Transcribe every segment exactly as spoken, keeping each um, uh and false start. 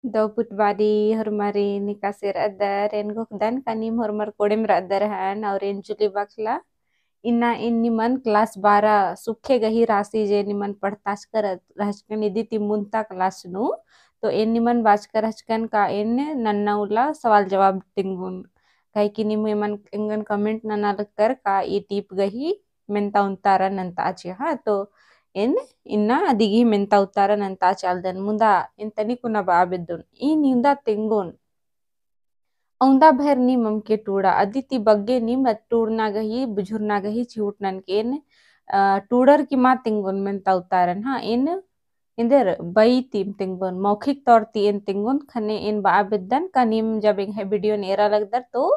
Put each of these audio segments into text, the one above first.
दव पुटबारी होरमारिन एकासे रअदर, एन घोखदन का नीम होरमर कोड़ेम रअदर हन, और एन जुली बखला। इन्ना एन निमन class बारह सुखे गही राशि जे निमन पढ़ताचकर रहचकन इदी ती मुन्ता class नू, तो एन निमन बाचकर रहचकन का एन नन्ना उल्ला सवाल जवाब तिंगुन। काहे कि नीम एमन एंगन comment नना लगकर का ई टीप गही मेन्ता उन्तारा नन्ता आचे, हाँ, तो एन इन्ना अदिगी मेन्ता उन्तारा नन्ता आचे आलदन, मुन्दा एन तनिकुना बआ बेद्दुन, ई निन्दा तेंगोन। औंदा भर नीम अमके टूड़ा, अदी ती बग्गे नीम टूड़ना गही, बुझुरना गही चिहुटनन के एन, अ, टूड़र की मा तेंगोन मेन्ता उन्तारन, हाँ, एन एन्देर बई ती तेंगोन, मौखिक तौर ती एन तेंगोन, खने एन बआ बेद्दन का नीम जब एंग्है video न एरा लगदर तो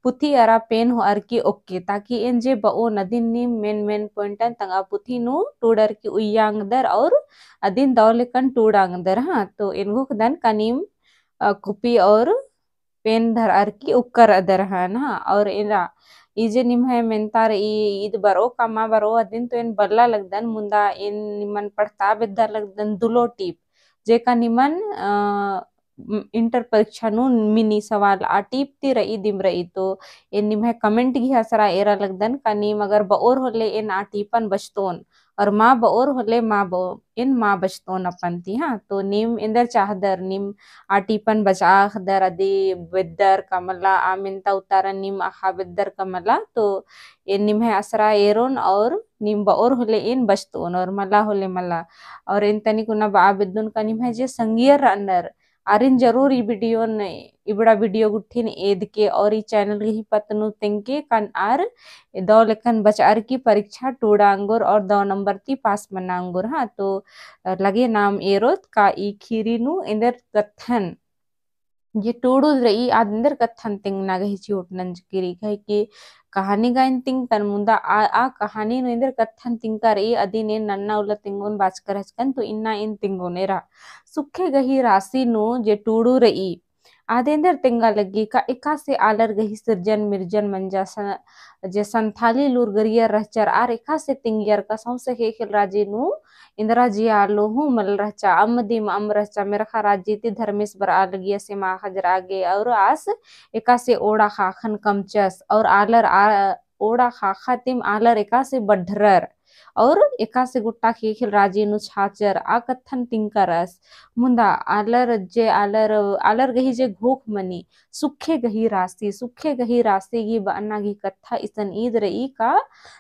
पुथी अरा पेन होअर की ओक्के, ताकि एन जे बओन अदिन नीम main main point तंगआ पुथी नू टूड़र की उइयांगदर और अदिन दव लेकन टूड़ांगदर, हाँ। तो एन घोखदन का नीम, अ, कुपी और पेन धरअर की उक्कर अदर हन, हाँ। और एरा ई जे निम्है मेन्ता रई, ईद बरओ का मा बरओ अदिन तो एन बल्ला लगदन, मुन्दा एन निमन पढ़ता बेद्दा लगदन दुलो टीप, जेका निमन, अ, म-, inter परीक्षा नू मिनी सवाल आ टीप ती रई दिम रई, तो एन निम्है comment गही असरा एरा लगदन का नीम अगर बओर होले एन आ टीपन बचतोन, और मा बओर होले मा बओ-, एन मा बचतोन अपन ती, हाँ। तो नीम एन्देर चाहदर, नीम आ टीपन बचआ अख़दर, अदी बेद्दर का मला, आ मेन्ता उन्तारन नीम अख़आ बेद्दर का मला, तो एन निम्है असरा एरोन और नीम बओर होले एन बचतोन और मला होले मला। और एन तनिकुना बआ बेद्दुन का निम्है जे संगियर रअनर, आरिन जरूर ई video न, इबड़ा video गुट्ठिन एदके और ई channel गही पत्त नू तेंगके कन आर दव लेकन बचअर की परीक्षा टूड़ांगोर और दव number ती pass मनांगोर, हाँ। तो, अ, लगे नाम एरोत का ई खीरी नू एन्देर कत्थन जे टूड़ुद रई, आद एन्देर कत्थन तेंगना गही चिहुट नंजकी रई, काहे कि कहानी गा एन तिंगतन मुन्दा आ, आ कहानी नू एन्देर कत्थन तिंगका रई, अदिन एन नन्ना उल्ला तेंगोन बाचकर रहचकन, तो इन्ना एन तेंगोन एरा। सुखे गही राशि नू जे टूड़ू रई, आद एन्देर तेंगा लग्गी का एकासे आलर गही सिरजन मिरजन मंजा स-, जे संथाली लूर गरियर रहचर आर एकासे तिंगियर का सौंसे ख़ेख़ेल राजी नू एन्दरा जिया आलो हूँ मल रहचा, अम्म दिम अम्म रहचा, मेरख़ा राजी ती धर्मेस बरआ लगिया से मा खजरआ गे, और आस एकासे ओड़ा ख़ाख़न कमचस, और आलर आ, ओड़ा ख़ाख़ा तिम आलर एकासे बढ़रर, और एकासे गुट्टा ख़ेख़ेल राजी नू छाचर, आ कत्थन तिंगका रअस। मुन्दा आलर जे आलर, आलर गही जे घोख मनी, सुखे गही राशि, सुखे गही राशि गही बअना गही कत्था इसन ईद रई का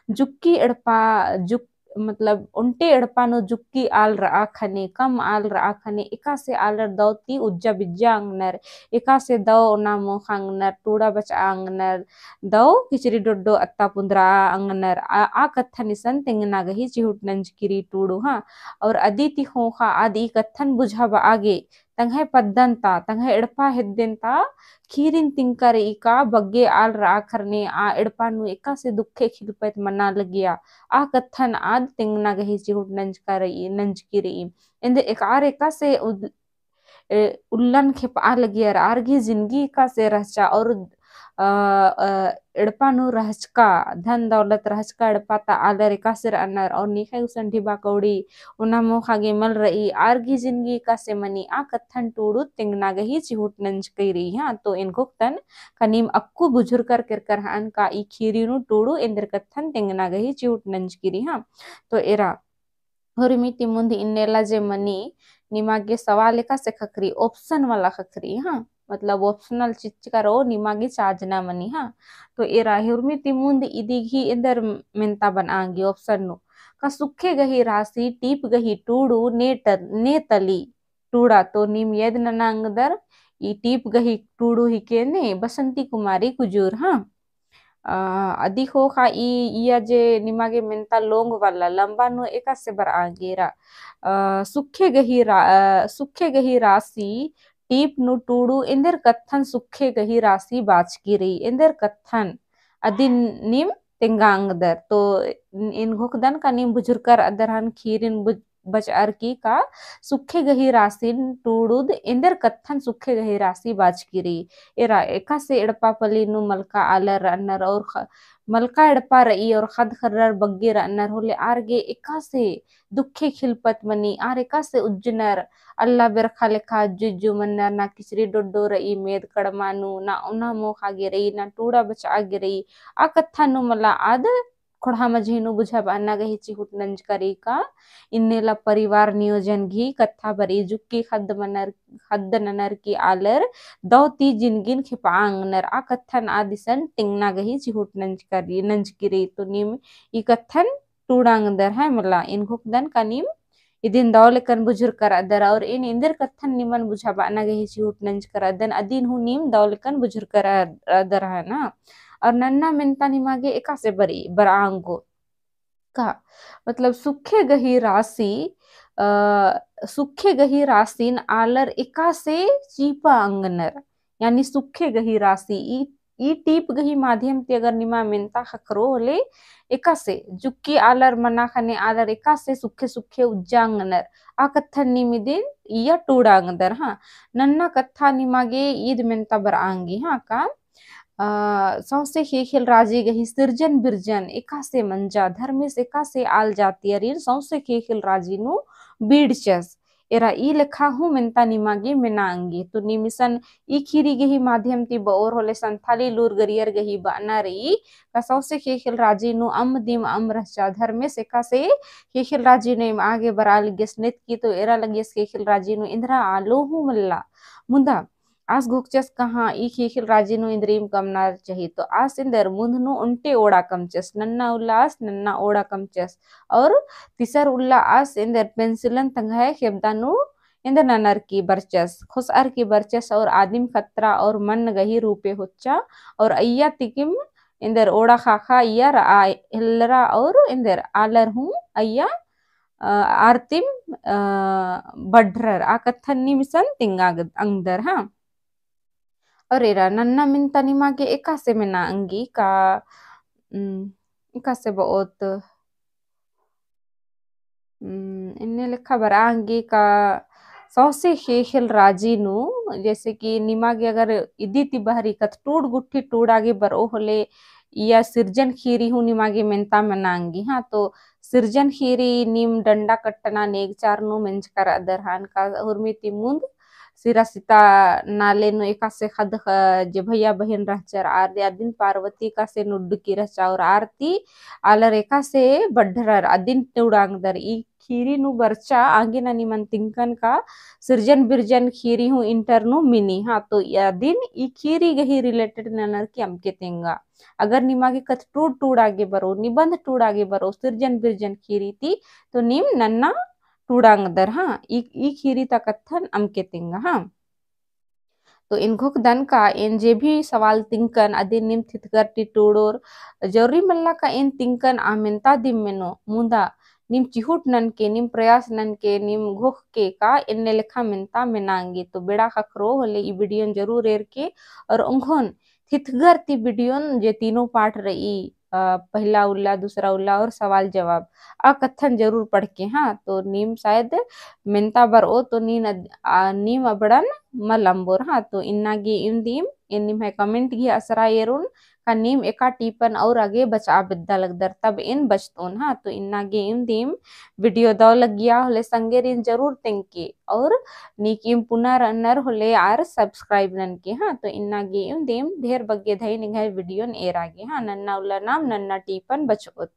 जुक्की एड़पा, जुक-, मतलब ओन्टे एड़पा नू जुक्की आल रआ ख़ने, कम आल रआ ख़ने, एकासे आलर दव ती उज्जा बिज्जा अंगनर, एकासे दव ओना मोख़ा अंगनर, टूड़ा बचआ अंगनर, दव किचरी डोड्डो अत्ता पुन्दरआ अंगनर, आ, आ कत्थन इसन तेंगना गही चिहुट नंजकी रई टूड़ू, हाँ। और अदी ती ख़ोख़ा आद ई कत्थन बुझाबआ गे, तंग्है पद्दन ता, तंग्है एड़पा हेद्देन ता, खीरिन तिंगका रई का बग्गे आल रआ ख़ने, आ एड़पा नू एकासे दुखे खिलपैत मना लगिया, आ कत्थन आद तेंगना गही चिहुट नंजका रई, नंजकी रई। एन्देर एक आर एकासे उद-, ए, उल्लन खेपआ लगियर, आर गही जिनगी एकासे रहचा, और, अ, अ, एड़पा नू रहचका, धन दौलत रहचका एड़पा ता आलर एकासे रअनर, और नीख़य गुसन ढिबा कौड़ी, ओना मोख़ा गे मल रई, आर गही जिनगी एकासे मनी, आ कत्थन टूड़ू तेंगना गही चिहुट नंजकी रई, हाँ। तो एन घोखतन का नीम अक्कु बुझुरकर केरकर हअन का ई खीरी नू टूड़ू एन्देर कत्थन तेंगना गही चिहुट नंजकी रई, हाँ। तो एरा हुरमी ती मुन्द इन्नेला जे मनी, निमा गे सवाल एकासे ख़क्खरी, option वाला ख़क्खरी, हाँ, मतलब optional चिच्चका रओ, निमा गे चाजना मनी, हाँ। तो एरा हुरमी ती मुन्द इदी गही एन्देर मेन्ता बनआ गे option नू। का सुखे गही राशि, टीप गही टूड़ू, ने ट-, ने तली टूड़ा, तो नीम एद नना अंगदर, ई टीप गही टूड़ू हिके ने बसंती कुमारी कुजूर, हाँ। अ, अदी ख़ोख़ा ई, इया जे निमा गे मेन्ता लोंग वाला लंबा नू एकासे बरआ गे एरा। अ, सुखे गही रा-, अ, सुखे गही राशि, टीप नू टूड़ू एन्देर कत्थन सुखे गही राशि बाचकी रई, एन्देर कत्थन अदिन नीम तेंगा अंगदर। तो एन घोखदन का नीम बुझुरकर अदर हन खीरिन बुझ-, बचअर की का सुखे गही रासिन टूड़ुद एन्देर कत्थन सुखे गही रासि बाचकी रई। एरा एकासे एड़पा पल्ली नू मलका आलर रअनर और ख-, मलका एड़पा रई और ख़द्द ख़र्रर बग्गे रअनर होले आर गे एकासे दुखे खिलपत मनी, आर एकासे उज्जनर, अल्ला बेरखा लेखा उज्जु उज्जु मन्नर, ना किचरी डोड्डो रई मेद कड़मा नू, ना ओना मोख़ा गे रई, ना टूड़ा बचआ गे रई। आ कत्था नू मला आद ख़ोंड़हा मझी नू बुझाबअना गही चिहुट नंजका रई का इन्नेला परिवार नियोजन गही कत्था बरई। जुक्की ख़द्द मनर, ख़द्द ननर की आलर दौ ती जिनगिन खेपआ ओंगनर। आ कत्थन आद इसन तिंगना गही चिहुट नंजका रई, नंजकी रई। तो नीम ई कत्थन टूड़ा ओंगदर है मला, एन घोखदन का नीम इदिन दौ लेकन बुझुरका रअदर और एन एन्देर कत्थन निमन बुझाबअना गही चिहुट नंजका रअदन, अदिन हूँ नीम दौ लेकन बुझुरका रअदर है ना। और नन्ना मेन्ता निमा गे एकासे बरई, बरआ ओंगो का, मतलब सुखे गही रासि, अ, सुखे गही रासिन आलर एकासे चीपा ओंगनर, यानी सुखे गही रासि ई, ई टीप गही माध्यम ती अगर निमा मेन्ता ख़क्खरो होले एकासे जुक्की आलर मना ख़ने आलर एकासे सुखे सुखे उज्जा ओंगनर। आ कत्थन नीम इदिन इया टूड़ा ओंगदर। हाँ, नन्ना कत्था निमा गे ईद मेन्ता बरआ ओंगी। हाँ का, अ, सौंसे ख़ेख़ेल राजी गही सिरजन बिरजन एकासे मंजा, धर्मेस एकासे आल जातियरिन सौंसे ख़ेख़ेल राजी नू बीड़चस। एरा ई लेखा हूँ मेन्ता निमा गे मेना ओंगी। तो नीम इसन ई ख़ीरी गही माध्यम ती बओर होले संथाली लूर गरियर गही बअना रई का सौंसे ख़ेख़ेल राजी नू अम्म दिम अम्म रहचा, धर्मेस एकासे ख़ेख़ेल राजी नू एम आगे बरआ लगियस नेतकी तो एरा लगियस ख़ेख़ेल राजी नू एन्देरा आलो हूँ मल्ला। मुदा आस घोखचस का हाँ ई ख़ेख़ेल राजी नू एन्देरिम कमना चाही। तो आस एन्देर मुन्ध नू ओन्टे ओड़ा कमचस, नन्ना उल्ला आस नन्ना ओड़ा कमचस। और तिसर उल्ला आस एन्देर पेंसिलन तंग्है खेबदा नू एन्देर ननर की बरचस, खोसअर की बरचस और आदिम खतरा और मन्न गही रूपे होच्चा। और अइय्या तिकिम एन्देर ओड़ा ख़ाख़ा अइय्या रआ हेलरा और एन्देर आलर हूँ अइय्या अ, आर तिम, अ, बढ़रर। आ कत्थन नीम इसन तिंगा ओंगदर, हाँ। और एरा नन्ना मेन्ता निमा गे एकासे मेना ओंगी का, उम, एकासे बओत, उम, एन्ने लेखा बरआ ओंगी का सौंसे ख़ेख़ेल राजी नू, जैसे कि निमा गे अगर इदी ती बहरी कत्थन टूड़ गुट्ठी टूड़ा गे बरओ होले, इया सिरजन ख़ीरी हूँ निमा गे मेन्ता मेना ओंगी। हाँ, तो सिरजन ख़ीरी नीम डंडा कट्टना नेगचार नू मेंजका रअदर हाँ का, हुरमी ती मुन्द सिरा सीता नाले नू एकासे ख़द्द ख-, जे भैया बहिन रहचर आर दे अदिन पार्वती एकासे नुड्डकी रहचा और आर ती आलर एकासे बढ़रर अदिन टूड़ा ओंगदर। ई ख़ीरी नू बरचा आगे ना निमन तिंकन का सिरजन बिरजन ख़ीरी हूँ इंटर नू मिनी। हाँ, तो अदिन ई ख़ीरी गही related ननर की अमके तेंगा। अगर निमा गे कत्थन टूड़ टूड़ा गे बरओ, निबंध टूड़ा गे बरओ, सिरजन बिरजन ख़ीरी ती, तो नीम नन्ना टूड़ा ओंगदर, हाँ, ई, ई ख़ीरी ता कत्थन अमके तेंगा, हाँ। तो एन घोखदन का एन जे भी सवाल तिंकन अदिन नीम थितगर ती टूड़ोर, जरूरी मल्ला का एन तिंकन आ मेन्ता दिम मेनो, मुदा नीम चिहुट ननके, नीम प्रयास ननके, नीम घोखके का एन्ने लेखा मेन्ता मेना ओंगी। तो बेड़ा ख़क्खरो होले ई video न जरूर एरके और ओंघोन थितगर ती video न जे तीनों part रई, अ, पहिला उल्ला, दूसरा उल्ला और सवाल जवाब, आ कत्थन जरूर पढ़के, हाँ। तो नीम शायद मेन्ता बरओ तो नीन अद-, आ, नीम अबड़न मल अम्बोर, हाँ। तो इन्ना गे इवंदिम, एन निम्है comment गही असरा एरोन, का नीम एका टीपन और आगे बचआ बेद्दा लगदर, तब एन बचतओन, हाँ। तो इन्ना गे इवंदिम video दौ लगिया होले संगेरिन जरूर तेंगके। और नीकिम पुना रअनर होले आर subscribe ननके, हाँ। तो इन्ना गे इवंदिम ढेर बग्गे धई निंग्है video न एरा गे, हाँ। नन्ना उल्ला नाम नन्ना टीपन बचओत।